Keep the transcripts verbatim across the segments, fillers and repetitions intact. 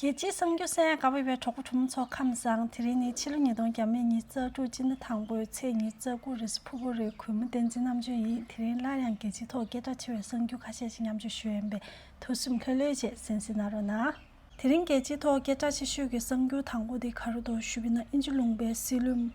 རྒྱལ་སྤྱིའི་གསར་འགྱུར་གསན་ཡག་དགའ་པོ་ཡོད་པའི་གྲོགས་པོ་གྲོགས་མོ་ཚོ་ཁམས་བཟང་། དེ་རིང་ནི་ཕྱི་ལོ་ཉིས་སྟོང་བརྒྱ་མེད་ཉི་ཤུ་རྩ་དྲུག་སྤྱི་ཟླ་དང་པོའི་ཚེས་ཉི་ཤུ་རྩ་དགུ་རེད། གུས་མོ་བསྟན་འཛིན་རྣམ་དཔྱོད་ཡིན། དེ་རིང་སླར་ཡང་རྒྱལ་སྤྱིའི་ཐོག་སྐད་གྲགས་ཆེ་བའི་གསར་འགྱུར་ཁ་ཤས་ཤིག་མཉམ་སྤྱོད་ཞུ་ཡ་ཡིན་པས་ཐུགས་སེམས་ལྷོད་ལྷོད་བྱས་གསན་གཟིགས་གནང་རོགས་གནང་། དེ་རིང་རྒྱལ་སྤྱིའི་ཐོག་སྐད་གྲགས་ཆེ་ཤོས་ཀྱི་གསར་འགྱུར་དང་པོ་དེ་ག་རེ་འདུག་ཞུས་པ་ཡིན་ན། དབྱིན་ཇི་ལུང་པའི་སྲིད་བློན་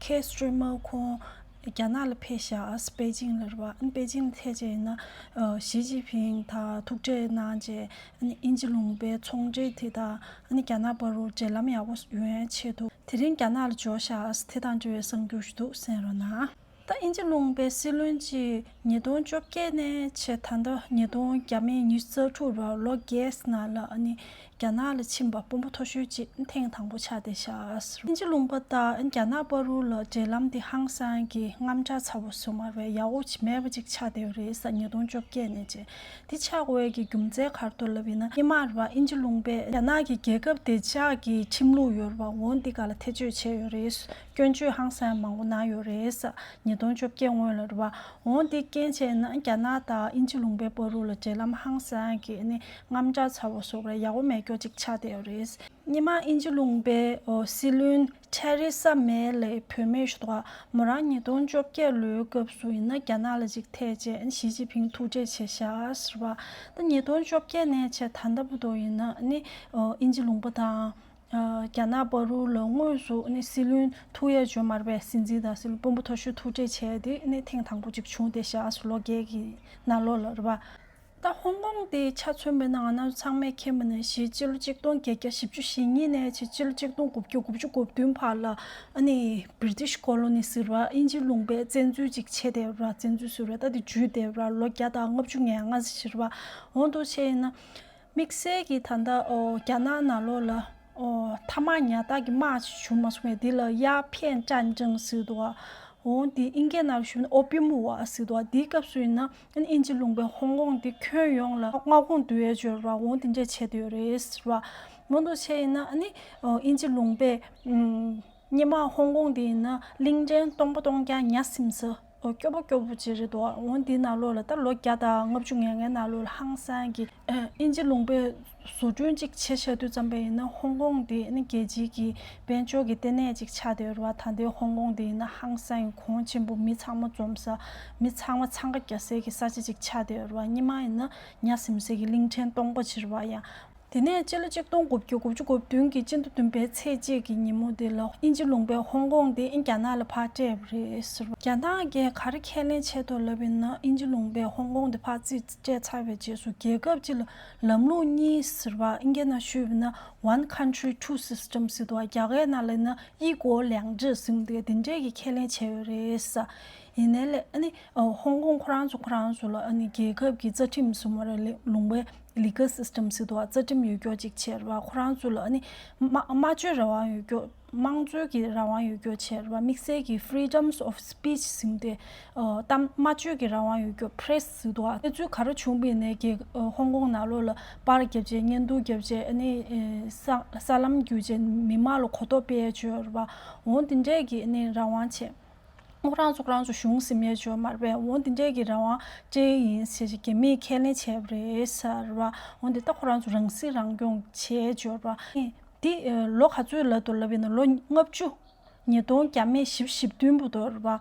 ཁེར་སི་ཊར་མར་ཁོང་རྒྱ་ནག་ལ་ཕེབས་ཤག་པེ་ཅིང་ལ་རེད་པ། ཨ་ནི་པེ་ཅིང་ལ་ཕེབས་རྗེས་ཡིན་ན་ཨ་ཞི་ཅིན་ཕིང་དང་ཐུག་འཕྲད་གནང་རྗེས། ཨ་ནི་དབྱིན་ཇི་ལུང་པའི་ཚོང་འབྲེལ་དེ་དང་ཨ་ནི་རྒྱ་ནག་བར་དུ་འབྲེལ་ལམ་ཡག་པོ་ཡོང་ཡའི་ཆེད་དུ་དེ་རིང་རྒྱ་ནག་ལ་འབྱོར་ཤག་དེ་དང་འབྲེལ་བའི་གསར་འགྱུར་ཞིག་འདུག་གསན་རོགས་གནང་། ད་དབྱིན་ཇི་ལུང་པའི་སྲིད་བློན་གཅིག་ཉིས་སྟོང་བཅོ་བརྒྱད་ནས་བྱས་ད་ལྟ་ཉིས་སྟོང་བརྒྱ་མེད་ཉི་ཤུ་རྩ་དྲུག་ར་ལོ་བརྒྱད་ནང་ལ་ཨ་ནི་རྒྱ་ནག་ལ་ཕྱིན་པ་དཔོན་པོ་མཐོ་ཤོས་གཅིག་ཐེངས་དང་པོ་ཆགས་བསྡད་ཤག་དབྱིན་ཇི་ལུང་པ་དང་རྒྱ་ནག་བར་དུ་ལ་འབྲེལ་ལམ་དེ་ཧང་སང་གི་དངངས་སྐྲག་ཚ་པོ་བཟོ་མ་རེད། ཡག་པོ་མེད་པ་ཅིག་ཆགས་བསྡད་ཡོད་རེད་ཟེར། ཉིས་སྟོང་བཅོ་བརྒྱད་ནས་བྱས་དེ་ཆགས་དགོས་ཀྱི་རྒྱུ་མཚན་ག་རེ་འདུག་ལབ་ཡིན་ན། སྔོན་མ་རེད་པ། དབྱིན་ཇི་ལུང་པས་རྒྱ་ནག་གི་རྒྱལ་ཁབ་བདེ་འཇགས་ཀྱི་ཁྲིམས་ལུགས་ཡོད་རེད་པ། འོ་འདི་སྒང་ལ་ཐེ་བྱུས་བྱས་ཡོད་རེད། སྐྱོན་བརྗོད་ཧང་སང་མང་པོ་གནང་ཡོད་རེད། ཉིས་སྟོང་བཅོ་བརྒྱད་སྔོན་ལ་རེད་པ། འོ་འདི་རྐྱེན་བྱས་ན་རྒྱ་ནག་དང་དབྱིན་ཇི་ལུང་པའི་བར་དུ་ལ་འབྲེལ་ལམ་ཧང་སང་གི་ཨ་ནི་དངངས་སྐྲག་ཚ་པོ་བཟོ་གི་རེད། ཡག་པོ་མེད་སྐྱོ་ཅིག་ཆགས་བསྡད་ཡོད་རེད། སྔོན་མ་དབྱིན་ཇི་ལུང་པའི་ཨོ་སྲིད་བློན་ཐེ་རེ་ས་མེ་ལབ་བུད་མེད་ཞིག་འདུག་ག་མོ་རང་ཉིས་སྟོང་བཅོ་བརྒྱད་ལོའི་སྐབས་སུ་ཡིན་ན་རྒྱ་ནག་ལ་ཅིག་ཐད་བྱས་ཨ་ནི་ཞི་ཅིན་ཕིང་ཐུག་འཕྲད་བྱས་ཤག་ཟེར་བ། ད་ཉིས་སྟོང་བཅོ་བརྒྱད་ནས་བྱས་ད་ལྟ་བར་དུ་ཡིན་ན་ཨ་ནི་ཨོ་དབྱིན་ཇི་ལུང་པ་དང་། རྒྱ་ནག་བར་དུ་ལ་དངོས་སུ་ནི་སྲིད་བློན་ཐུག་ཡས་བྱུང་མ་རེད་པས། སྲིད་འཛིན་དང་སྲིད་བློན་དཔོན་པོ་མཐོ་ཤོས་ཐུག་འཕྲད་བྱས་ཏེ་ནི་ཐེངས་དང་པོ་ཅིག་བྱུང་བསྡད་ཤག་ལོ་བརྒྱད་ཀྱི་ནང་ལོགས་ལ་རེད་པ། ད་ཧོང་ཀོང་དེ་ཆ་མཚོན་པ་ཡིན་ན་ང་རང་ཚོ་ཚང་མས་མཁྱེན་པ་ནང་བཞིན་སྤྱི་ལོ་གཅིག་སྟོང་བརྒྱད་བརྒྱ་བཞི་བཅུ་ཞེ་གཉིས་ནས་བྱས་སྤྱི་ལོ་གཅིག་སྟོང་དགུ་བརྒྱ་དགུ་བཅུ་གོ་བདུན་བར་ལ་ཨ་ནི་བྷི་རི་ཊིཤ་ཀོ་ལོ་ནི་ཟེར་བ་དབྱིན་ཇི་ལུང་པའི་བཙན་འཛུལ་ཅིག་བྱས་བསྡད་པ་ར། བཙན་འཛུལ་ཟེར་བ་ད་དེ་འཇུས་བསྡད་པ་ར། ལོ་བརྒྱ་དང་ལྔ་བཅུ་ང་ལྔ་ཟེར་བ་འོང་འདུག་བྱས་ཡིན་ན། དམིགས་བསལ་གྱིས་ད་ལྟ་ཨོ་རྒྱ་ནག་ནང་ལོགས་ལ་ཨོ་ཐ་མག་ཉར་ཐག་གི་དམག་ཅིག་བྱུང་མ་སོང་བས། འདི་ལ་ཡ་ཕན་ཀྲན་ཀྲང་ཟེར་འདུག་ག་འོ་འདི་ཨིན་སྐད་ནང་ཞུས་ན་ཨོ་པི་མུ་ཝ་ཟེར་འདུག་ག་འདིའི་སྐབས་སུ་ཡིན་ན་ཨིན་ཇི་ལུང་པའི་ཧོང་ཀོང་འདི་ཁྱོན་ཡོངས་ལ་མངའ་ཁོངས་བསྡུ་ཡས་བྱས་ར། འོ་འདི་འདྲས་བྱས་བསྡད་ཡོད་རེད་ཟེར་བ། མ་གཏོགས་བྱས་ཡིན་ན་ཨ་ནི་ཨོ་ཨིན་ཇི་ལུང་པས་ཨུམ། སྔོན་མ་ཧོང་ཀོང་དེ་ཡིན་ན་གླིང་ཕྲན་སྟོང་པ་སྟོང་རྐྱང་ཉ་སིམ་ས་ཨོ་སྐྱོ་པོ་སྐྱོ་པོ་ཅིག་རེད་འདུག་འོ་འདི་ནང་ལོགས་ལ་ད་ལོ་བརྒྱ་དང་ལྔ་བཅུ་ང་ལྔའི་ནང་ལོགས་ལ་ཧང་སང་གི་ཨ་དབྱིན་ཇི་ལུང་པས་བཟོ་སྐྲུན་ཅིག་བྱས་བཞག་དུས་ཙམ་པ་ཡིན་ན་ཧོང་ཀོང་དེ་ནི་རྒྱལ་སྤྱིའི་གི་དཔལ་འབྱོར་གྱི་ལྟེ་གནས་ཅིག་ཆགས་བསྡད་ཡོད་རེད་པ། ད་ལྟའི་ཧོང་ཀོང་དེ་ཡིན་ན་ཧང་སང་གི་གོང་ཆེན་པོ་མི་ཚང་མ་འཛོམས་ས། མི་ཚང་མ་འཚང་ཁ་རྒྱག་སའི་གི་ས་ཆ་ཅིག་ཆགས་བསྡད་ཡོད་རེད་པ། སྔོན་མ་ཡིན་ན་ཉ་སིམ་སའི་གི་གླིང་ཕྲན་སྟོང་པ་ཅིག་རེད་པ། ཡང་དེ་ནས་སྤྱི་ལོ་གཅིག་སྟོང་དགུ་བརྒྱ་དགུ་བཅུ་གོ་བདུན་གྱི་སྤྱི་ཟླ་བདུན་པའི་ཚེས་གཅིག་གི་ཉིན་མོ་དེ་ལ་དབྱིན་ཇི་ལུང་པས་ཧོང་ཀོང་དེ་རྒྱ་ནག་ལ་ཕར་སྤྲད་པ་རེད་ཟེར་བ། རྒྱ་ནག་གིས་ག་རེ་ཁས་ལེན་བྱས་འདུག་ལབ་ཡིན་ན། དབྱིན་ཇི་ལུང་པས་ཧོང་ཀོང་དེ་ཕར་རྩིས་སྤྲད་ཚར་བའི་རྗེས་སུ་རྒྱལ་ཁབ་གཅིག་ལ་ལམ་ལུགས་གཉིས་ཟེར་བ། ཨིན་སྐད་ནང་ཞུས་པ་ཡིན་ན་One Country Two System ཟེར་འདུག་ག་རྒྱ་སྐད་ནང་ལབ་ན་一国两制ཟེར་འདུག་དེ་འདྲས་ཀྱི་ཁས་ལེན་བྱས་ཡོད་རེད་ཟེར། ཡིན་ནའི་ལས་ཨ་ནི་ཧོང་ཀོང་ཁོ་རང་ཚོ་ཁོ་རང་ཚོ་ལ་ཨ་ནི་རྒྱལ་ཁབ་ཀྱི་རྩ་ཁྲིམས་སུ་མ་རེད། ལུང་པའི་Legal System ཟེར་འདུག་ག་རྩ་ཁྲིམས་ཡོད་སྐྱོ་ཅིག་བྱས་རེད་པ། ཁོ་རང་ཚོ་ལ་ཨ་ནི་སྨྲ་སྨྲ་བརྗོད་རང་དབང་ཡོད་སྐྱོ། དམངས་གཙོའི་གི་རང་དབང་ཡོད་སྐྱོ་བྱས་རེད་པ། དམིགས་བསལ་གྱི་Freedoms of Speech ཟེར་དེ་ཨ་གཏམ་སྨྲ་བརྗོད་ཀྱི་རང་དབང་ཡོད་སྐྱོ། Press ཟེར་འདུག་ག་གནས་ཚུལ་ག་རེ་བྱུང་བ་ཡིན་ནའི་གི་ཧོང་ཀོང་ནང་ལོགས་ལ་པར་བརྒྱབ་བྱས་བརྙན་ཐུང་བརྒྱབ་བྱས་ཨ་ནི་ཨེ་ས་ས་ལམ་བརྒྱུད་བྱས་མི་མང་ལ་གོ་རྟོགས་སྤེལ་ཡས་བྱས་རེད་པ། འོ་དེ་འདྲས་ཀྱི་ཨ་ནི་རང་དབང་བྱས། ཁོ་རང་ཚོ་ཁོ་རང་ཚོ་གཞུང་ཟིན་ཡས་བྱས་མ་རེད་པས། འོ་དེ་འདྲས་ཀྱི་རང་དབང་སྤྲད་ཡིན་ཟེར་བྱས་རྒྱ་མིས་ཁས་ལེན་བྱས་པ་རེད་ཟེར་བ། འོ་འདི་ད་ཁོ་རང་ཚོ་རང་སྲིད་རང་སྐྱོང་བྱས་བྱས་པ། འདི་ལོ་ག་ཚོད་ལ་དུ་ལབ་ཡིན་ན་ལོ་ལྔ་བཅུ། ཉིས་སྟོང་བརྒྱ་མེད་བཞི་བཅུ་ཞེ་བདུན་བར་དུ་རེད་པ།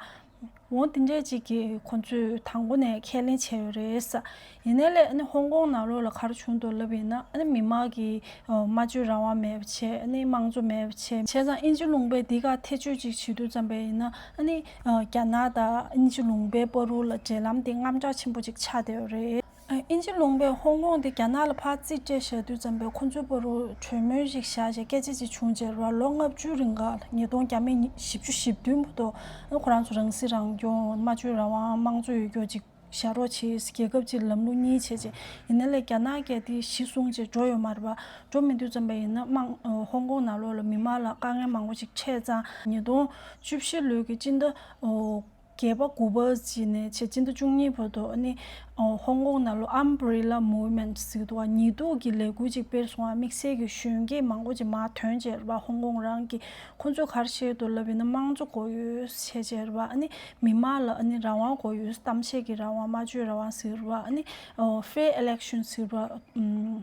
འོ་དེ་འདྲས་ཅིག་གིས་ཁོ་ཚོས་དང་པོ་ནས་ཁས་ལེན་བྱས་ཡོད་རེད་ཟེར། ཡིན་ནའི་ལས་ཨ་ནི་ཧོང་ཀོང་ནང་ལོགས་ལ་ག་རེ་བྱུང་འདུག་ལབ་ཡིན་ན། ཨ་ནི་མི་མང་གི་ཨ་སྨྲ་བརྗོད་རང་དབང་མེད་པ་བྱས། ཨ་ནི་དམངས་གཙོ་མེད་པ་བྱས། བྱས་ཙང་དབྱིན་ཇི་ལུང་པས་འདི་ག་ཐེ་བྱུས་ཅིག་བྱེད་དུས་ཙམ་པ་ཡིན་ན། ཨ་ནི་ཨ་རྒྱ་ནག་དང་དབྱིན་ཇི་ལུང་པའི་བར་དུ་ལ་འབྲེལ་ལམ་དེ་དངངས་སྐྲག་ཆེན་པོ་ཅིག་ཆགས་བསྡད་ཡོད་རེད། ཨ་དབྱིན་ཇི་ལུང་པས་ཧོང་ཀོང་དེ་རྒྱ་ནག་ལ་ཕར་རྩིས་སྤྲད་བཞག་དུས་ཙམ་པས་ཁོ་ཚོའི་བར་དུ་གྲོས་མོལ་ཞིག་བཞག་བྱས་སྐད་ཆ་ཅིག་བྱུང་རྗེས་ར་ལོ་ལྔ་བཅུ་རིང་ག་ཉིས་སྟོང་བརྒྱ་མེད་བཞི་བཅུ་ཞེ་བདུན་བར་དུ་ཨ་ཁོ་རང་ཚོ་རང་སྲིད་རང་སྐྱོང་། སྨྲ་བརྗོད་རང་དབང་། དམངས་གཙོ་ཡོད་སྐྱོ་ཅིག་བཞག་རོགས་བྱེད། རྒྱལ་ཁབ་ཅིག་ལམ་ལུགས་གཉིས་བྱས་རྗེས། ཡིན་ནའི་ལས་རྒྱ་ནག་གིས་དེ་གཞི་བཟུང་བྱས་འགྲོ་ཡོད་མ་རེད་པ། འགྲོ་མི་དུས་ཙམ་པ་ཡིན་ན་དམངས་ཧོང་ཀོང་ནང་ལོགས་ལ་མི་མང་ལ་དཀའ་ངལ་མང་པོ་ཅིག་འཕྲད་ཙང་། ཉིས་སྟོང་བཅུ་བཞི་ལོའི་གི་སྤྱི་ཟླ་བརྒྱད་པ་དགུ་པ་ཅིག་ནས་བྱས་སྤྱི་ཟླ་བཅུ་གཉིས་བར་དུ་ཨ་ནི་ཧོང་ཀོང་ནང་ལོགས་Umbrella Movement ཟེར་གྱི་འདུག་ག་ཉིས་ལྡོག་གི་ལས་འགུལ་ཅིག་སྤེལ་སོང་བ། དམིགས་བསལ་གྱི་གཞོན་སྐྱེས་མང་པོ་ཅིག་མར་ཐོན་བྱས་རེད་པ། ཧོང་ཀོང་རང་གི་ཁོ་ཚོས་ག་རེ་བཤད་འདུག་ལབ་ཡིན་ན་དམངས་གཙོ་དགོས་ཡོད་བཤད་བྱས་རེད་པ། ཨ་ནི་མི་མང་ལ་ཨ་ནི་རང་དབང་དགོས་ཡོད། གཏམ་བཤད་ཀྱི་རང་དབང་། སྨྲ་བརྗོད་རང་དབང་ཟེར་བ། ཨ་ནི་ཨོ་fair election ཟེར་བ། ཨུམ།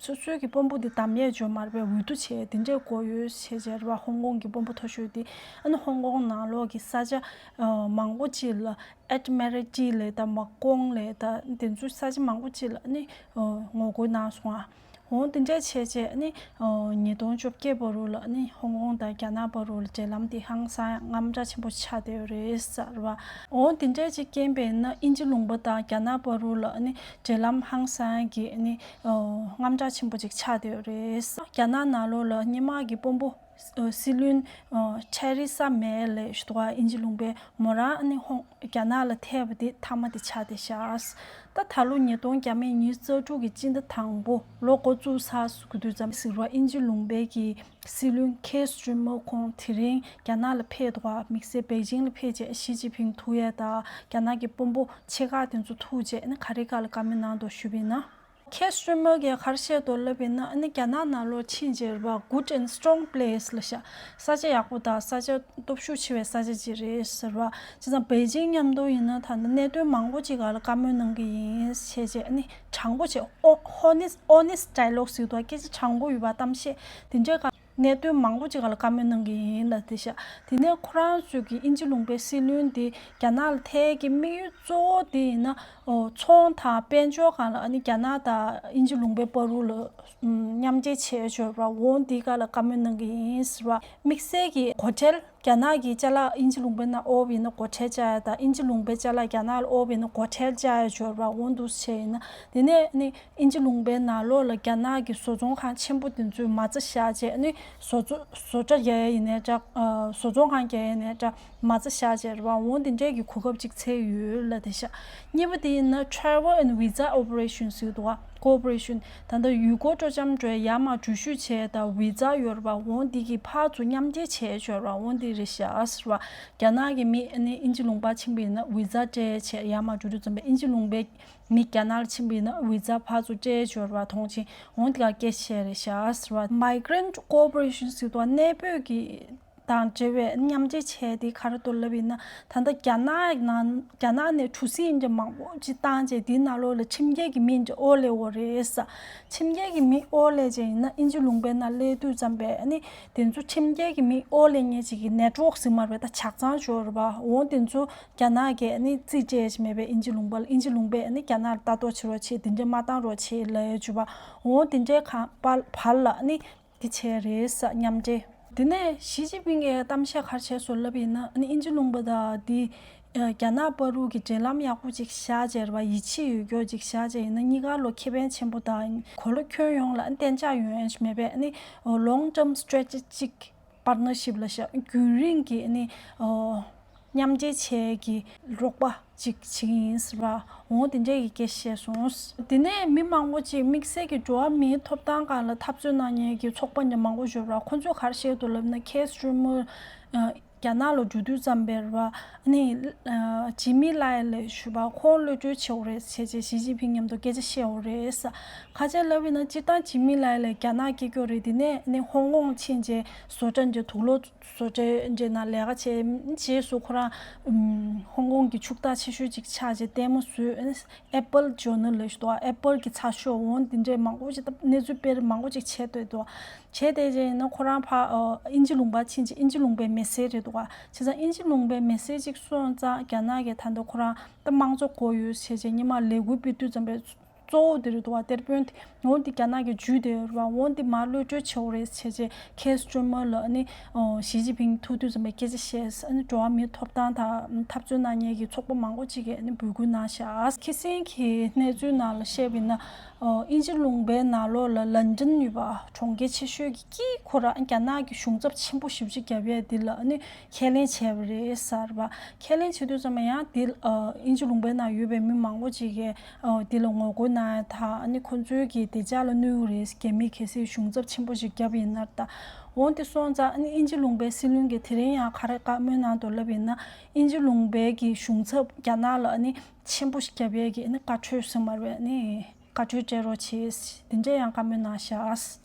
སོ་སོའི་གི་དཔོན་པོ་དེ་དམ་ཡས་འཇོག་མ་རེད་པས། འོས་བསྡུ་བྱས་དེ་འདྲས་དགོས་ཡོད་བྱས་བྱས་རེད་པ། ཧོང་ཀོང་གི་དཔོན་པོ་མཐོ་ཤོས་དེ། ཨ་ནི་ཧོང་ཀོང་ནང་ལོགས་ཀྱི་ས་ཆ་མང་པོ་ཅིག་ལ་ཨེད་མི་རལ་ཊི་ལབ་དང་མ་ཀོང་ལབ་དང་དེ་ཚོ་ས་ཆ་མང་པོ་ཅིག་ལ་ཨ་ནི་ངོ་རྒོལ་གནང་སོང་ཨ། འོ་དེ་འདྲས་བྱས་བྱས་ཨ་ནི་ཉིས་སྟོང་བཅོ་བརྒྱད་བར་དུ་ལ་ཨ་ནི་ཧོང་ཀོང་དང་རྒྱ་ནག་བར་དུ་ལ་འབྲེལ་ལམ་དེ་ཧང་སང་ཡང་དངངས་སྐྲག་ཆེན་པོ་ཆགས་བསྡད་ཡོད་རེད་ཟེར་བ། འོ་དེ་འདྲས་ཅིག་རྐྱེན་པས་ན་དབྱིན་ཇི་ལུང་པ་དང་རྒྱ་ནག་བར་དུ་ལ་ཨ་ནི་འབྲེལ་ལམ་ཧང་སང་ཡང་གི་ཨ་ནི་དངངས་སྐྲག་ཆེན་པོ་ཅིག་ཆགས་བསྡད་ཡོད་རེད། རྒྱ་ནག་ནང་ལོགས་ལ་སྔོན་མ་གི་དཔོན་པོ་སྲིད་བློན་ཐེ་རེ་ས་མེ་ལབ་ཞུ་དོ། དབྱིན་ཇི་ལུང་པའི་མོ་རང་ཨ་ནི་ཧོང་རྒྱ་ནག་ལ་ཐེ་བ་དེ་མཐའ་མ་དེ་ཆགས་བསྡད་ཤག་ད་ད་ལོ་ཉིས་སྟོང་ཉི་ཤུ་རྩ་དྲུག་གི་སྤྱི་ཟླ་དང་པོ་ལོ་འགོ་བཙུགས་ཚར་དུས་ཙམ་ཟེར་བ་དབྱིན་ཇི་ལུང་པའི་གི་སྲིད་བློན་ཁེར་སི་ཊི་མར་ཁོང་དེ་རིང་རྒྱ་ནག་ལ་ཕེབས་འདུག་དམིགས་བསལ་པེ་ཅིང་ལ་ཕེབས་རྗེས་ཞི་ཅིན་ཕིང་ཐུག་ཡས་དང་རྒྱ་ནག་གི་དཔོན་པོ་ཆེ་ཁག་དེ་ཚོ་ཐུག་རྗེས་ཨ་ནི་ག་རེ་ག་ལ་བཀའ་མོལ་གནང་འདུག་ཞུས་པ་ཡིན་ན། ཁེར་སི་ཊི་མར་གྱིས་ག་རེ་བཤད་འདུག་ལབ་པ་ཡིན་ན། ཨ་ནི་རྒྱ་ནག་ནང་ལོགས་ཕྱིན་རྗེས་རེད་པ། Good and strong place ལབ་ཤག་ས་ཆ་ཡག་པོ་དང་ས་ཆ་སྟོབས་ཤུགས་ཆེ་བའི་ས་ཆ་ཅིག་རེད་ཟེར་བ། བྱས་ཙང་པེ་ཅིང་མཉམ་དུ་ཡིན་ན་ད་ནི་གནད་དོན་མང་པོ་ཅིག་སྒང་ལ་བཀའ་མོལ་གནང་གི་ཡིན་བྱས་རྗེས་ཨ་ནི་དྲང་པོ་བྱས། ཨོ་ཧོ་ནེ་སི་ཊི་ཧོ་ནེ་སི་ཊི་ཌའི་ལོག་ཟེར་འདུག་སྐད་ཆ་དྲང་པོ་ཡོད་པ་གཏམ་བཤད་དེ་འདྲའི་སྒང་གནད་དོན་མང་པོ་ཅིག་སྒང་ལ་བཀའ་མོལ་གནང་གི་ཡིན་ལབ་བསྡད་ཤག་དེ་ནས་ཁོ་རང་ཚོས་ཀྱི་དབྱིན་ཇི་ལུང་པའི་སྲིད་བློན་དེ་རྒྱ་ནག་ལ་ཐད་ཀྱི་དམིགས་ཡུལ་གཙོ་བོ་དེ་ཡིན་ན། ཨོ་ཚོང་དང་དཔལ་འབྱོར་སྒང་ལ་ཨ་ནི་རྒྱ་ནག་དང་དབྱིན་ཇི་ལུང་པའི་བར་དུ་ལ་མཉམ་འབྲེལ་བྱས་ཡོད་པ། འོ་འདི་སྒང་ལ་བཀའ་མོལ་གནང་གི་ཡིན་ཟེར་བ། དམིགས་བསལ་གྱི་སྒོ་ཁྲལ། རྒྱ་ནག་གི་ཅ་ལག་དབྱིན་ཇི་ལུང་པའི་ནང་དབོར་བ་ཡིན་ན་སྒོ་ཁྲལ་བཅག་ཡ་དང་། དབྱིན་ཇི་ལུང་པའི་ཅ་ལག་རྒྱ་ནག་ལ་དབོར་བ་ཡིན་ན་སྒོ་ཁྲལ་བཅག་ཡ་ཡོད་པ། འོ་འདུག་བྱས་ཡིན་ན། དེ་ནས་ནི་དབྱིན་ཇི་ལུང་པའི་ནང་ལོགས་ལ་རྒྱ་ནག་གི་བཟོ་ཚོང་ཁང་ཆེན་པོ་དེ་ཚོས་མ་རྩ་བཞག་བྱས་ནི་བཟོ་བཟོ་བཟོ་གྲྭ་རྒྱག་ཡ་ཡིན་ནའི་འདྲ། ཨ་བཟོ་ཚོང་ཁང་རྒྱག་ཡ་ཡིན་ནའི་འདྲ། མ་རྩ་བཞག་བྱས་རེད་པ། འོ་དེ་འདྲའི་གི་གོ་སྐབས་ཅིག་འཚོལ་ཡོད་ལབ་བསྡད་ཤག་གཉིས་པ་དེ་ཡིན་ན་travel and visa operation ཟེར་འདུག་ག Cooperation། ད་ལྟ་ཡུལ་སྐོར་སྤྲོ་འཆམ་འགྲོ་ཡ་ཡར་མར་འགྲུལ་བཞུད་བྱས་དང་བི་ཛ་ཡོད་རེད་པ། འོ་འདི་གི་ཕར་ཚུར་མཉམ་འབྲེལ་བྱས་ཡོད་རེད་པ། འོ་འདི་རེད་ཤག་ཟེར་བ། རྒྱ་ནག་གི་མི་ཨ་ནི་དབྱིན་ཇི་ལུང་པ་ཕྱིན་པ་ཡིན་ན་བི་ཛ་སྤྲད་བྱས་ཡར་མར་འགྲོ་དུས་ཙམ་པ་དབྱིན་ཇི་ལུང་པའི་མི་རྒྱ་ནག་ལ་ཕྱིན་པ་ཡིན་ན་བི་ཛ་ཕར་ཚུར་སྤྲད་ཡོད་རེད་པ། མཐོང་ཆེན། འོ་འདི་ག་སྐད་ཆ་བཤད་རེད་ཤག་ཟེར་བ། Migrant Cooperation ཟེར་དུས་གནས་སྤོས་ཀྱི་དང་འབྲེལ་བའི་མཉམ་འབྲེལ་བྱས་ཏེ་ག་རེ་འདུག་ལབ་ཡིན་ན། ད་ལྟ་རྒྱ་ནག་ནང་རྒྱ་ནག་ནས་གྲུ་གཟིངས་འདྲ་མང་པོ་ཅིག་བཏང་རྗེས་དེའི་ནང་ལོགས་ལ་ཁྱིམ་རྒྱལ་གྱི་མི་འདྲ་དབོར་སླེབས་ཡོད་རེད་ཟེར། ཁྱིམ་རྒྱལ་གྱི་མི་དབོར་སླེབས་རྗེས་ཡིན་ན་དབྱིན་ཇི་ལུང་པའི་ནང་སླེབས་དུས་ཙམ་པས་ཨ་ནི་དེ་ཚོ་ཁྱིམ་རྒྱལ་གྱི་མི་དབོར་སླེབས་མཁན་ཅིག་གི་network ཟེར་མ་རེད་པས། ད་ཇག་ཚང་ཅིག་ཡོད་རེད་པ། འོ་དེ་ཚོ་རྒྱ་ནག་གིས་ཨ་ནི་རྩིས་སྤྲད་ཀྱི་མེད་པས། དབྱིན་ཇི་ལུང་པ་ལ། དབྱིན་ཇི་ལུང་པས་ཨ་ནི་རྒྱ་ནག་ལ་ལྟ་རྟོག་བྱེད་རོགས་བྱེད། དེ་འདྲ་མ་བཏང་རོགས་བྱེད་ལབ་ཡོད་ཅིག་པ། འོ་དེ་འདྲའི་གང་བར་བར་ལ་ཨ་ནི། དེ་བྱས་རེད་ཟེར། མཉམ་འབྲེལ། དེ་ནས་ཞི་ཅིན་ཕིང་གིས་གཏམ་བཤད་ག་རེ་བྱས་སོང་ལབ་ཡིན་ན། ཨ་ནི་དབྱིན་ཇི་ལུང་པ་དང་དེ་རྒྱ་ནག་བར་དུ་གི་འབྲེལ་ལམ་ཡག་པོ་ཅིག་བཞག་བྱས་རེད་པ། ཡིད་ཆེས་ཡོད་རྒྱུ་ཅིག་བཞག་བྱས་ཡིན་ན་གཉིས་ཀ་ལ་ཁེ་ཕན་ཆེན་པོ་དང་གོ་ལ་ཁྱོན་ཡོངས་ལ་ཨ་ནི་གཏན་འཇགས་ཡོང་ཡ་ཞིག་མེད་པས། ཨ་ནི་long term strategic partnership ལབ་ཤག་རྒྱུན་རིང་གི་ཨ་ནི་མཉམ་འབྲེལ་བྱེད་ཀྱི་རོགས་པ་ཅིག་བྱེད་ཀྱི་ཡིན་ཟེར་བ། འོ་དེ་འདྲའི་གི་སྐད་ཆ་བཤད་སོང་། དེ་ནས་མི་མང་པོ་ཅིག་དམིགས་བསལ་གྱི་འགྲོ་བ་མིའི་ཐོབ་ཐང་སྒང་ལ་འཐབ་རྩོད་གནང་མཁན་གྱི་ཚོགས་པ་འདྲ་མང་པོ་ཡོད་རེད། ཁོ་ཚོས་ག་རེ་བཤད་འདུག་ལབ་ན། ཁེར་སི་ཊི་མར་རྒྱ་ནག་ལ་འགྲོ་དུས་ཙམ་པ་རེད་པ། ཨ་ནི་ཇི་མི་ལའེ་ལབ་ཞུ་བ་ཁོང་གློད་གྲོལ་བྱེད་དགོས་རེད་བྱས་རྗེས་ཞི་ཅིན་ཕིང་མཉམ་དུ་སྐད་ཆ་བཤད་དགོས་རེད་ཟེར། ཁ་ཆེ་ལབ་ཡིན་ན་སྤྱིར་བཏང་ཇི་མི་ལའེ་ལབ་རྒྱ་ནག་སྐད་སྐྱོགས་རེད། དེ་ནས་ཨ་ནི་ཧོང་ཀོང་ཕྱིན་རྗེས་བཟོ་གྲྭ་འདྲ་དུག་ལོག་བཟོ་གྲྭའི་འདྲ་ནང་ལས་ཀ་བྱས། རྗེས་སུ་ཁོ་རང་ཧོང་ཀོང་གི་ཕྱུག་བདག་ཆེ་ཤོས་ཅིག་ཆགས་རྗེས་ལྟད་མོ་བཟོས། Apple Journal ལབ་ཞིག་འདུག Apple གི་ཚགས་ཤོག་འོ་འདི་འདྲའི་མང་པོ་ཅིག་གནས་ཚུལ་དཔེ་མང་པོ་ཅིག་བྱས་བསྡད་འདུག་བྱས་བསྡད་རྗེས་ཡིན་ན་ཁོ་རང་ཕར་ཨ་དབྱིན་ཇི་ལུང་པ་ཕྱིན་རྗེས་དབྱིན་ཇི་ལུང་པའི་མི་སེར་རེད་འདུག་བྱས་ཙང་དབྱིན་ཇི་ལུང་པའི་མི་སེར་ཅིག་སོང་ཙང་རྒྱ་ནག་གིས་ད་ལྟ་ཁོ་རང་ད་དམངས་གཙོ་དགོས་ཡོད་བྱས་རྗེས་སྔོན་མ་ལས་འགུལ་སྤེལ་དུས་ཙམ་པའི་གཙོ་བོ་དེ་རེད་འདུག་བ། དེར་དཔོན་དེ་འོ་འདི་རྒྱ་ནག་གི་ཇུས་དེ་རེད་བ། འོ་འདི་མར་གློད་གྲོལ་བྱེད་དགོས་རེད་བྱས་རྗེས་ཁེར་སི་ཊི་མར་ལ་ཨ་ནི་ཞི་ཅིན་ཕིང་ཐུག་དུས་ཙམ་པའི་སྐད་ཆ་བཤད། ཨ་ནི་འགྲོ་བ་མིའི་ཐོབ་ཐང་དང་འཐབ་རྩོད་གནང་མཁན་གྱི་ཚོགས་པ་མང་པོ་ཅིག་གིས་ཨ་ནི་འབོད་སྐུལ་གནང་ཤག་ཁ་སང་གི་གནས་ཚུལ་ནང་ལ་བཤད་པ་ཡིན་ན། དབྱིན་ཇི་ལུང་པའི་ནང་ལོགས་ལ་ལན་ཌན་ཡོད་པ་གྲོང་ཁྱེར་ཆེ་ཤོས་ཀྱི་དཀྱིལ་ཁོ་ར་རྒྱ་ནག་གི་གཞུང་ཚབ་ཆེན་པོ་ཞེ་པོ་ཅིག་བརྒྱབ་ཡས་འདི་ལ་ཨ་ནི་ཁས་ལེན་བྱས་པ་རེད་ཟེར་བ། ཁས་ལེན་བྱེད་དུས་ཙམ་པ་ཡང་འདི་ཨ་དབྱིན་ཇི་ལུང་པའི་ནང་ཡོད་པའི་མི་མང་པོ་ཅིག་གིས་ཨ་འདི་ལ་ངོ་རྒོལ་གནང་ཡ་དང་། ཨ་ནི་ཁོ་ཚོའི་གི་བདེ་འཇགས་ལ་གནོད་ཀྱི་རེད། རྒྱ་མིས་གལ་སྲིད་གཞུང་ཚབ་ཆེན་པོ་ཞིག་བརྒྱབ་ཡིན་ན་ད། འོ་དེ་སོང་ཙང་ཨ་ནི་དབྱིན་ཇི་ལུང་པའི་སྲིད་བློན་གྱིས་དེ་རིང་ཡང་ག་རེ་བཀའ་མོལ་གནང་འདུག་ལབ་ཡིན་ན། དབྱིན་ཇི་ལུང་པའི་གི་གཞུང་ཚབ་རྒྱ་ནག་ལ་ཨ་ནི་ཆེན་པོ་ཞིག་བརྒྱབ་ཡས་ཀྱི་ཨ་ནི་བཀའ་འཁྲོལ་ཟེར་མ་རེད་པས། ཨ་ནི་བཀའ་འཁྲོལ་སྤྲད་རོགས་བྱེད། དེ་འདྲས་ཡང་བཀའ་མོལ་གནང་ཤག་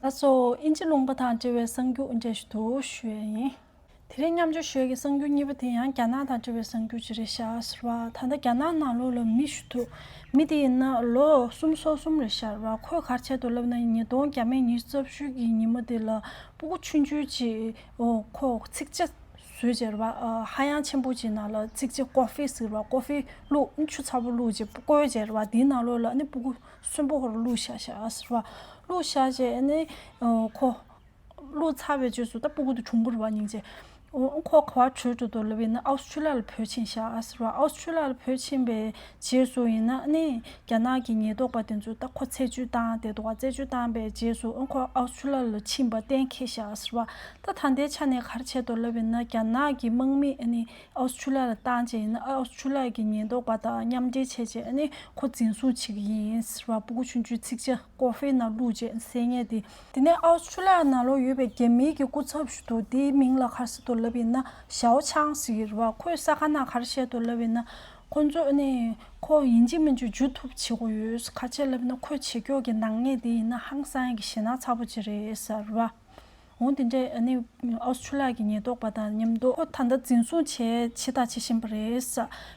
ད་སོ་དབྱིན་ཇི་ལུང་པ་དང་འབྲེལ་བའི་གསར་འགྱུར་འདི་འདྲས་ཞིག་འདུག་ཞུ་ཡས་ཡིན། དེ་རིང་མཉམ་སྤྱོད་ཞུ་ཡས་ཀྱི་གསར་འགྱུར་གཉིས་པ་དེ་ཡང་རྒྱ་ནག་དང་འབྲེལ་བའི་གསར་འགྱུར་ཅིག་རེད་ཤག་ཟེར་བ། ད་ལྟ་རྒྱ་ནག་ནང་ལོགས་ལ་མི་ཞིག་འདུག་མི་དེ་ཡིན་ན་ལོ་སུམ་ཅུ་སོ་གསུམ་རེད་ཤག་ཟེར་བ། ཁོས་ག་རེ་བྱས་འདུག་ལབ་ན། ཉིས་སྟོང་བརྒྱ་མེད་ཉི་ཤུ་རྩ་བཞི་གི་ཉི་མ་དེ་ལ་སྤུ་གུ་ཆུང་ཆུང་ཅིག་ཨོ་ཁོ་ཚིག་ཇ་བཟོས་བྱས་རེད་བ། ཨ་ཧ་ཡང་ཆེན་པོ་ཅིག་ནང་ལ་ཚིག་ཇ་ཀོ་ཧྥེ་ཟེར་བ། ཀོ་ཧྥེ་བླུགས། ཆུ་ཚ་པོ་བླུགས་བྱས་བསྐོལ་བྱས་རེད་བ། དེའི་ནང་ལོགས་ལ་ཨ་ནི་སྤུ་གུ་གསོན་པོ་ཧོར་བླུགས་བཞག་ཤག་ཟེར་བ། བླུགས་བཞག་བྱས་ཨ་ནི་ཨོ་ཁོ་བླུགས་ཚར་བའི་རྗེས་སུ་ད་སྤུ་གུ་དེ་གྲུང་པོ་རེད་བ། སྙིང་རྗེ། ཨོ་ཁོ་ག་པར་བྲོས་འགྲོ་འདུག་ལབ་ཡིན་ན་ཨའུ་སི་ཁྲུ་ལི་ཡ་ལ་བྲོས་ཕྱིན་ཤག་ཟེར་བ། ཨའུ་སི་ཁྲུ་ལི་ཡ་ལ་བྲོས་ཕྱིན་པའི་རྗེས་སུ་ཡིན་ན་ཨ་ནི་རྒྱ་ནག་གི་ཉེན་རྟོག་པ་དེ་ཚོས་ད་ཁོ་རྩད་གཅོད་བཏང་བསྡད་འདུག་ག་རྩད་གཅོད་བཏང་པའི་རྗེས་སུ་ཨོ་ཁོ་ཨའུ་སི་ཁྲུ་ལི་ཡ་ལ་ཕྱིན་པ་གཏན་འཁེལ་ཤག་ཟེར་བ། ད་ད་ལྟའི་ཆ་ནས་ག་རེ་བྱས་འདུག་ལབ་ཡིན་ན། རྒྱ་ནག་གི་དམག་མིས་ཨ་ནི་ཨའུ་སི་ཁྲུ་ལི་ཡ་ལ་བཏང་བྱས་ཡིན་ན་ཨའུ་སི་ཁྲུ་ལི་ཡ་གི་ཉེན་རྟོག་པ་དང་མཉམ་འབྲེལ་བྱས་བྱས་ཨ་ནི་ཁོ་འཛིན་བཟུང་བྱེད་ཀྱི་ཡིན་ཟེར་བ། སྤུ་གུ་ཆུང་ཆུང་ཚིག་ཇ་ཀོ་ཧྥེ་ནང་བླུགས་བྱས་བཟས་མཁན་དེ། དེ་ནས་ཨའུ་སི་ཁྲུ་ལི་ཡ་ནང་ལོགས་ཡོད་པའི་རྒྱ་མིའི་གི་སྐུ་ཚབ་ཞིག་འདུག་དེའི་མིང་ལ་ག་རེ་ཟེར་འདུག་ལབ་ཡིན་ན་ཞའོ་ཆང་ཟེར་གྱི་རེད་བ། ཁོས་གསར་ཁང་ནང་ག་རེ་བཤད་འདུག་ལབ་ཡིན་ན། ཁོ་ཚོ་ཨ་ནི་ཁོ་ཡིན་གཅིག་མིན་གཅིག་འཇུ་ཐུབ་བྱེད་དགོས་ཡོད། ག་རེ་བྱས་ལབ་ཡིན་ན་ཁོས་བྱེད་ཀྱོག་གི་ནག་ཉེས་དེ་ཡིན་ན་ཧང་སང་གི་ཞེད་སྣང་ཚ་པོ་ཅིག་རེད་ཟེར་བ། འོ་དེ་འདྲས་ཨ་ནི་ཨའུ་སི་ཁྲུ་ལི་ཡ་གི་ཉེན་རྟོག་པ་དང་མཉམ་དུ་ཁོ་ད་ལྟ་འཛིན་བཟུང་བྱས་བྱས་དང་བྱེད་བཞིན་པ་རེད།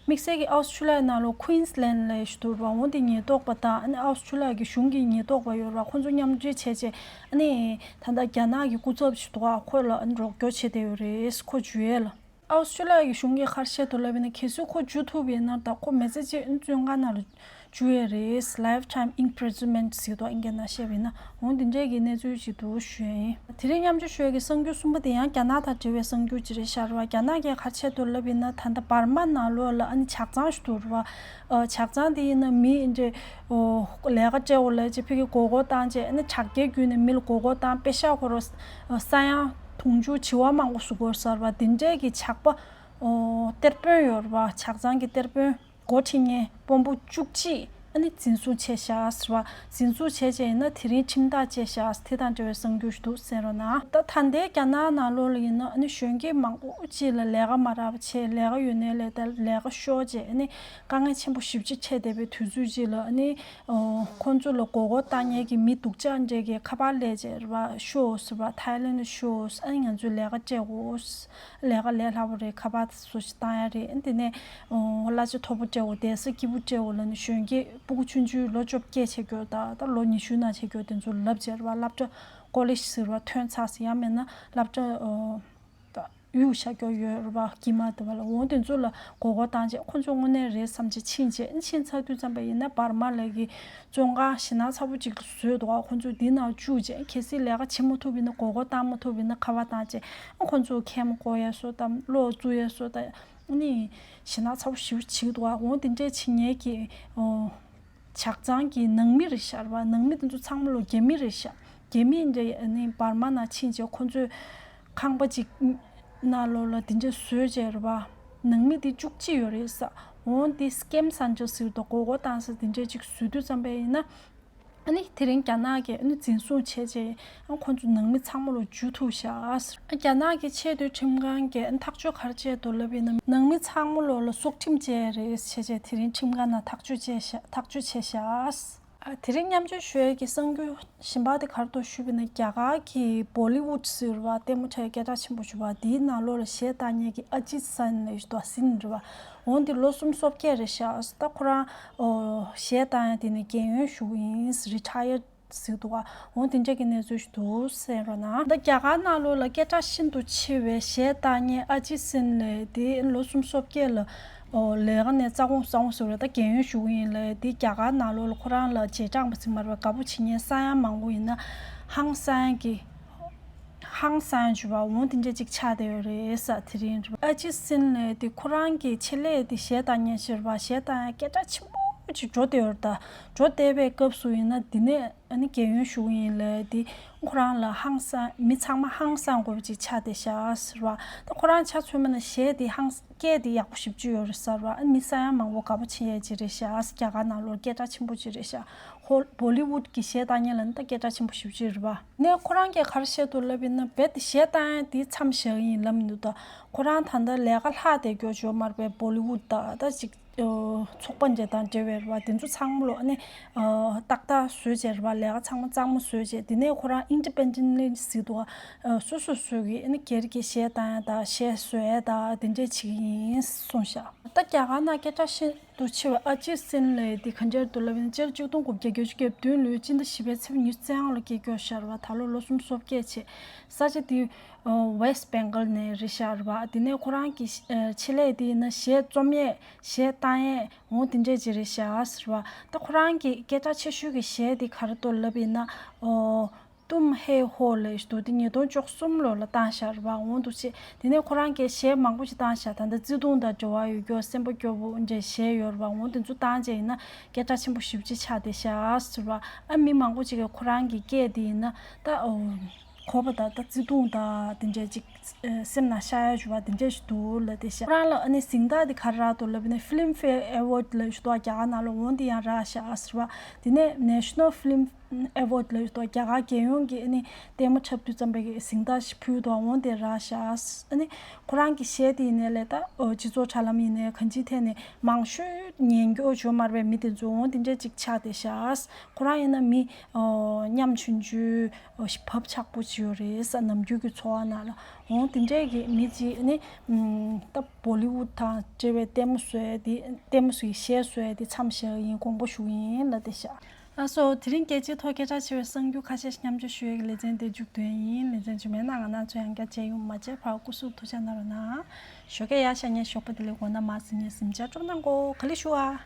དམིགས་བསལ་གྱི་ཨའུ་སི་ཁྲུ་ལི་ཡ་ནང་ལོགས་ཀུན་སི་ལན་ལབ་ཞིག་འདུག་རེད་བ། འོ་དེ་ཉེན་རྟོག་པ་དང་ཨ་ནི་ཨའུ་སི་ཁྲུ་ལི་ཡ་གི་གཞུང་གི་ཉེན་རྟོག་པ་ཡོད་རེད་བ། ཁོ་ཚོ་མཉམ་འབྲེལ་བྱས་བྱས་ཨ་ནི་ད་ལྟ་རྒྱ་ནག་གི་སྐུ་ཚབ་ཞིག་འདུག་ག་ཁོ་ལ་ཨ་ནི་རོགས་སྐྱོར་བྱས་བསྡད་ཡོད་རེད། ཁོ་འཇུ་ཡས་ལ། ཨའུ་སི་ཁྲུ་ལི་ཡ་གི་གཞུང་གིས་ག་རེ་བཤད་འདུག་ལབ་ཡིན་ན། གལ་སྲིད་ཁོ་འཇུ་ཐུབ་ཡིན་ན་ད་ཁོ་མི་ཚེ་གཅིག་བཙོན་ཁང་ནང་ལ་འཇུ་ཡས་རེད། Lifetime imprisonment ཟེར་འདུག་ཨིན་སྐད་ནང་བཤད་པ་ཡིན་ན། འོ་འདི་འདྲས་ཀྱི་གནས་ཚུལ་ཞིག་འདུག་ཞུ་ཡ་ཡིན། དེ་རིང་མཉམ་སྤྱོད་ཞུ་ཡ་གི་གསར་འགྱུར་གསུམ་པ་དེ་ཡང་རྒྱ་ནག་དང་འབྲེལ་བའི་གསར་འགྱུར་ཅིག་རེད་ཤག་རེད་བ། རྒྱ་ནག་གིས་ག་རེ་བྱས་འདུག་ལབ་ཡིན་ན། ད་ལྟ་འབར་མ་ནང་ལོགས་ལ་ཨ་ནི་ཇག་ཚང་ཞིག་འདུག་རེད་བ། ཨ་ཇག་ཚང་དེ་ཡིན་ན་མི་འདྲ་ཨོ་ལས་ཀ་སྤྲད་འོ་ལབ་བྱས་ཕ་གི་མགོ་སྐོར་བཏང་བྱས། ཨ་ནི་དྲག་རྐྱེན་བརྒྱུད་ནས་མི་ལ་མགོ་སྐོར་བཏང་། པེ་ཤག་ཁོ་རང་ས་ཡ་དུང་ཕྱུར་བྱེ་བ་མང་པོ་བཟོ་དགོས་ཟེར་བ། དེ་འདྲས་ཀྱི་ཇག་པ་ཨོ་གཏེར་དཔོན་ཡོད་རེད་བ། ཇག་ཚང་གི་གཏེར་དཔོན་འགོ་ཁྲིད་མཁན་དཔོན་པོ་བཅུ་གཅིག་ཨ་ནི་འཛིན་བཟུང་བྱས་བཞག་ཟེར་བ། འཛིན་བཟུང་བྱས་བྱས་ཡིན་ན་དེ་རིང་ཁྲིམས་ཐག་བཅད་བཞག་དེ་དང་འབྲེལ་བའི་གསར་འགྱུར་ཞིག་འདུག་གསན་རོགས་གནང་། ད་ད་ལྟའི་རྒྱ་ནག་ནང་ལོགས་ལ་ཡིན་ན་ཨ་ནི་གཞོན་སྐྱེས་མང་པོ་ཅིག་ལ་ལས་ཀ་མ་རག་པ་བྱས། ལས་ཀ་ཡོད་ནའི་ལས་ད་ལས་ཀ་ཤོར་བྱས་ཨ་ནི་དཀའ་ངལ་ཆེན་པོ་ཞེ་པོ་ཅིག་འཕྲད་བསྡད་པའི་དུས་ཚོད་ཅིག་ལ་ཨ་ནི་ཨོ་ཁོང་ཚོ་ལ་མགོ་སྐོར་བཏང་མཁན་གྱི་མི་སྡུག་ཅག་འདྲས་ཀྱིས་ཁ་པར་སླེབས་བྱས་རེད་བ། ཤོག་ཟེར་བ། ཐའི་ལེན་ལ་ཤོག་ཨ་ནི་ང་ཚོས་ལས་ཀ་སྤྲད་དགོས། ལས་ཀ་ལས་སླ་པོ་རེད། ཁ་པར་བཟོ་ཞིག་བཏང་ཡ་རེད། ཨ་ནི་དེ་ནས་ཨོ་གླ་ཆ་མཐོ་པོ་སྤྲད་དགོས། བསྡད་ས་སྐྱིད་པོ་སྤྲད་དགོས་ལབ་ནས་གཞོན་སྐྱེས་སྤུ་གུ་ཆུང་ཆུང་ལོ་བཅོ་བརྒྱད་བྱེད་རྒྱུ་དང་ད་ལོ་ཉི་ཤུ་ནང་བྱེད་རྒྱུ་དེ་ཚོ་ལབ་བྱས་རེད་བ། སློབ་གྲྭ་ཀོ་ལེཇ་ཟེར་བ་ཐོན་ཚར་ཟིན། ཡང་མིན་ན་སློབ་གྲྭ་ཨོ་ད་གཡུག་བཞག་རྒྱུ་ཡོད་རེད་བ། དཀྱིལ་མ་དེ་བ་ལ། འོ་དེ་ཚོ་ལ་མགོ་སྐོར་བཏང་བྱས་ཁོ་ཚོ་དངོས་གནས་རེད་བསམ་བྱས་ཕྱིན་བྱས། ཕྱིན་ཚར་དུས་ཙམ་པ་ཡིན་ན་འབར་མ་ལ་གི་བཙོན་ཁང་ཞེད་སྣང་ཚ་པོ་ཅིག་བཟོས་འདུག་ཁོ་ཚོ་འདི་ནང་བཅུག་བྱས། གལ་སྲིད་ལས་ཀ་བྱེད་མ་ཐུབ་ཡིན་ན། མགོ་སྐོར་བཏང་མ་ཐུབ་ཡིན་ན། ཁ་པར་བཏང་བྱས་ཁོ་ཚོ་ཁལ་མ་བསྐོར་ཡ་བཟོ་དང་། གློག་བཙུགས་ཡ་བཟོ་དང་། ཨ་ནི་ཞེད་སྣང་ཚ་པོ་ཞེ་པོ་བྱེད་འདུག་འོ་དེ་འདྲས་བྱེད་མཁན་གྱི་ཨོ་ཇག་ཚང་གི་ནང་མི་རེད་ཤག་རེད་བ། ནང་མི་དེ་ཚོ་ཚང་མ་ལོ་རྒྱ་མི་རེད་ཤག་རྒྱ་མི་འདྲ་ཨ་ནི་འབར་མ་ནང་ཕྱིན་བྱས་ཁོ་ཚོས་ཁང་པ་ཅིག་ནང་ལོགས་ལ་དེ་འདྲས་བཟོས་བྱས་རེད་བ། ནང་མི་དེ་བཅུ་གཅིག་ཡོད་རེད་ས། འོ་དེ་སི་ཀེམ་སན་ཅོ་ཟེར་དང་མགོ་སྐོར་བཏང་ས་དེ་འདྲས་ཅིག་བཟོས་དུས་ཙམ་པ་ཡིན་ན། ཨ་ནི་དེ་རིང་རྒྱ་ནག་གིས་ཨ་ནི་འཛིན་བཟུང་བྱས་རྗེས་ཨ་ཁོ་ཚོ་ནང་མི་ཚང་མ་ལོ་འཇུ་ཐུབ་ཤག་རྒྱ་ནག་གི་ཆེས་མཐོའི་ཁྲིམས་ཁང་གིས་ཨ་ནི་ཐག་གཅོད་ག་རེ་བྱས་འདུག་ལབ་ཡིན་ན། ནང་མི་ཚང་མ་ལོ་ལ་སྲོག་ཁྲིམས་བཅད་རེད་བྱས་རྗེས་དེ་རིང་ཁྲིམས་ཁང་ནང་ཐག་གཅོད་བྱས་ཤག་ཐག་གཅོད་བྱས་ཤག་ཨ་དེ་རིང་མཉམ་སྤྱོད་ཞུ་ཡས་ཀྱི་གསར་འགྱུར་གཞན་པ་དེ་ག་རེ་འདུག་ཞུས་པ་ཡིན་ན། རྒྱ་གར་གྱི་བོ་ལི་ཝུད་ཟེར་བ་ལྟད་མོ་བྱས་སྐད་གྲགས་ཆེན་པོ་ཞིག་ཡོད་པ། དེའི་ནང་ལོགས་ལ་གཞས་བཏང་མཁན་གྱི་ཨ་ཇིད་སན་ལབ་ཡས་ཤིག་འདུག་སིན་རེད་བ། འོ་འདི་ལོ་སུམ་ཅུ་སོ་བརྒྱད་རེད་ཤག་ད་ཁོ་རང་ཨོ་གཞས་བཏང་ཡ་དེ་ནས་རྒན་ཡོལ་ཞུ་གི་ཡིན། རི་ཊ་ཡར་ཟེར་འདུག་ག་འོ་དེ་འདྲ་གི་གནས་ཚུལ་ཞིག་འདུག་གསན་རོགས་གནང་། ད་རྒྱ་གར་ནང་ལོགས་ལ་སྐད་གྲགས་ཤིན་ཏུ་ཆེ་བའི་གཞས་བཏང་མཁན་ཨ་ཇིད་སིན་ལབ་དེ་ལོ་སུམ་ཅུ་སོ་བརྒྱད་ལ་ཨོ་ལས་ཀ་ནས་རྩ་དགོངས་རྩ་དགོངས་ཟེར་བ་རེད། ད་རྒན་ཡོལ་ཞུ་གི་ཡིན་ལབ་དེ། རྒྱ་གར་ནང་ལོགས་ལ་ཁོ་རང་ལ་རྗེས་འབྲང་པ་ཟེར་མ་རེད་པ། དགའ་པོ་བྱེད་མཁན་གསར་ཡང་མང་པོ་ཡིན་ན་ཧང་སང་གི་ཧང་སང་བྱས་པ་འོ་དེ་འདྲ་ཅིག་ཆགས་བསྡད་ཡོད་རེད་ས། དེ་རིང་རེད་པ། ཨ་ཇིད་སིན་ལབ་དེ་ཁོ་རང་གི་ཆེད་ལས་དེ་གཞས་བཏང་མཁན་ཞིག་རེད་པ། གཞས་བཏང་ཡ་སྐད་གྲགས་ཆེན་པོ་ཅིག་འགྲོ་བསྡད་ཡོད་རེད། ད་འགྲོ་བསྡད་པའི་སྐབས་སུ་ཡིན་ན་འདི་ནས་ཨ་ནི་རྒན་ཡོལ་ཞུ་གི་ཡིན་ལབ་དེ་ཁོ་རང་ལ་ཧང་སང་མི་ཚང་མ་ཧང་སང་དགོས་པ་ཅིག་ཆགས་བསྡད་ཤག་ཟེར་བ། ད་ཁོ་རང་ཆ་མཚོན་པ་ན་གཞས་དེ་ཧང་སྐད་དེ་ཡག་པོ་ཞེ་པོ་ཅིག་ཡོད་རེད་ཟེར་བ། ཨ་ནི་མི་ས་ཡ་མང་པོ་དགའ་པོ་བྱེད་ཡས་ཅིག་རེད་ཤག་རྒྱ་གར་ནང་ལོགས་སྐད་གྲགས་ཆེན་པོ་ཅིག་རེད་ཤག་ཧོ་བོ་ལི་ཝུད་ཀྱི་གཞས་བཏང་མཁན་ལ་ནི་ད་སྐད་གྲགས་ཆེན་པོ་ཞེ་པོ་ཅིག་རེད་པ། ནས་ཁོ་རང་གིས་ག་རེ་བཤད་འདུག་ལབ་ཡིན་ན། རྦད་དེ་གཞས་བཏང་ཡ་དེ་མཚམས་བཞག་གི་ཡིན་ལབ་མི་འདུག་ད་ཁོ་རང་ད་ལྟ་ལས་ཀ་ལྷག་བསྡད་རྒྱུ་ཅིག་ཡོད་མ་རེད་པས། བོ་ལི་ཝུད་ད་ད་ཅིག་ ཚོགས་པ་འདྲ་དང་འབྲེལ་བའི་རེད་བ། དེ་ཚོ་ཚང་མ་ལོ་ཨ་ནི་ཏག་ཏག་བཟོས་བྱས་རེད་བ། ལས་ཀ་ཚང་མ་གཙང་མ་བཟོས་བྱས། དེ་ནས་ཁོ་རང་independently་ཟེར་འདུག་བ། སོ་སོ་སོ་གིས་ཨ་ནི་སྒེར་གྱི་གཞས་བཏང་ཡ་དང་གཞས་བཟོ་ཡ་དང་དེ་འདྲས་བྱེད་ཀྱི་ཡིན་གསུངས་ཤག་ད་རྒྱ་གར་ནང་སྐད་གྲགས་ཤིན་ཏུ་ཆེ་བའི་ཨ་ཇིད་སིན་ལབ་ཡ་དེ་ག་འདྲས་འདུག་ལབ་ན། སྤྱི་ལོ་ཆིག་སྟོང་དགུ་བརྒྱ་བརྒྱད་ཅུ་གྱ་བདུན་ལོའི་སྤྱི་ཟླ་བཞི་པའི་ཚེས་ཉི་ཤུ་རྩ་ལྔ་ལ་སྐྱེས་ཀྱོག་ཤར་བ། ད་ལོ་ལོ་སུམ་ཅུ་སོ་བརྒྱད་བྱས། ས་ཆ་དེ་West Bengal་ནས་རེད་ཤག་རེད་བ། དེ་ནས་ཁོ་རང་གི་ཆེད་ལས་དེ་ཡིན་ན་གཞས་རྩོམ་ཡས། གཞས་བཏང་ཡས། འོ་དེ་འདྲས་ཅིག་རེད་ཤག་རེད་བ། ད་ཁོ་རང་གི་སྐད་གྲགས་ཆེ་ཤོས་ཀྱི་གཞས་དེ་ག་རེ་འདུག་ལབ་ཡིན་ན། ཨོ། ཏུམ་ཧེ་ཧོ་ལབ་ཡས་འདུག་དེ་ཉིས་སྟོང་བཅུ་གསུམ་ལོ་ལ་བཏང་ཤག་རེད་བ། འོ་འདུག་བྱས། དེ་ནས་ཁོ་རང་གིས་གཞས་མང་པོ་ཞིག་བཏང་ཤག་ད་ལྟ་བརྩེ་དུང་དང་འབྲེལ་བ་ཡོད་ཀྱོག་སེམས་པ་སྐྱོ་པོ་འདྲས་གཞས་ཡོད་རེད་བ། འོ་དེ་ཚོ་བཏང་བྱས་ཡིན་ན་སྐད་གྲགས་ཆེན་པོ་ཞེ་པོ་ཅིག་ཆགས་བསྡད་ཤག་རེད་བ། ཨ་མི་མང་པོ་ཅིག་གིས་ཁོ་རང་གི་སྐད་དེ་ཡིན་ན་ད་ཨོ། གོ་བ་དང་ད་བརྩེ་དུང་དང་དེ་འདྲས་ཅིག་ཨ་སེམས་ནང་ཤར་ཡ་བྱུང་བ་དེ་འདྲས་ཞིག་འདུག་ལབ་བསྡད་ཤག་ཁོ་རང་ལ་ཨ་ནི་གཟེངས་རྟགས་དེ་ག་རེ་རག་འདུག་ལབ་ན། Filmfare Award་ལབ་ཞིག་འདུག་རྒྱ་གར་ནང་ལ། འོ་དེ་ཡང་རག་ཤག་ཟེར་བ། དེ་ནས་National Film Award་ལབ་ཞིག་འདུག་རྒྱ་གར་རྒྱལ་ཡོངས་ཀྱི་ཨ་ནི་ལྟད་མོ་འཁྲབ་དུས་ཙམ་པའི་གི་གཟེངས་རྟགས་ཤིག་ཕུལ་འདུག་འོ་དེ་རག་ཤག་ཨ་ནི་ཁོ་རང་གི་གཞས་དེ་ཡིན་ནའི་ལས་ད་ཨོ་སྤྱི་ཚོགས་དྲ་ལམ་ཡིན་ནའི་གང་ཅིའི་ཐད་ནས་མང་ཤོས་ཉན་རྒྱུ་བྱུང་མ་རེད་པས། མི་དེ་ཚོ་འོ་དེ་འདྲས་ཅིག་ཆགས་བསྡད་ཤག་ཁོ་རང་ཡིན་ན་མི་ཨོ་ཉམ་ཆུང་ཆུང་བབ་ཆགས་པོ་ཅིག་ཡོད་རེད་ས། ནམ་རྒྱུན་གྱི་འཚོ་བ་ནང་ལ། འོ་དེ་འདྲས་ཀྱི་མི་ཅིག་ནི་ད་Bollywood་དང་འབྲེལ་བའི་ལྟད་མོ་བཟོ་ཡ་དེ། ལྟད་མོ་བཟོ་ཡི་གཞས་བཟོ་ཡ་དེ་མཚམས་བཞག་ཡིན། དགོངས་པ་ཞུ་ཡིན་ལབ་བསྡད་ཤག་ལགས་སོ། དེ་རིང་རྒྱལ་སྤྱིའི་ཐོག་སྐད་གྲགས་ཆེ་བའི་གསར་འགྱུར་ཁ་ཤས་ཤིག་མཉམ་སྤྱོད་ཞུ་ཡས་ཀྱི་ལེ་ཚན་དེ་མཇུག་བསྡུ་ཡ་ཡིན། ལེ་ཚན་རྗེས་མའི་ནང་ང་རང་ཚོ་ཡང་བསྐྱར་མཇལ་ཡོང་། མ་མཇལ་བར་སྐུ་གཟུགས་ཐུགས་ཅག་གནང་རོགས་གནང་། ཞོགས་ཀས་ཡར་ཤར་ཉལ། ཞོགས་པ་བདེ་ལེགས། དགོང་དག་མར་གཟིགས་ཉལ། གཟིམ་འཇག་སྤྲོ་གནང་གོ། ག་ལེ་ཞུ་ཨ།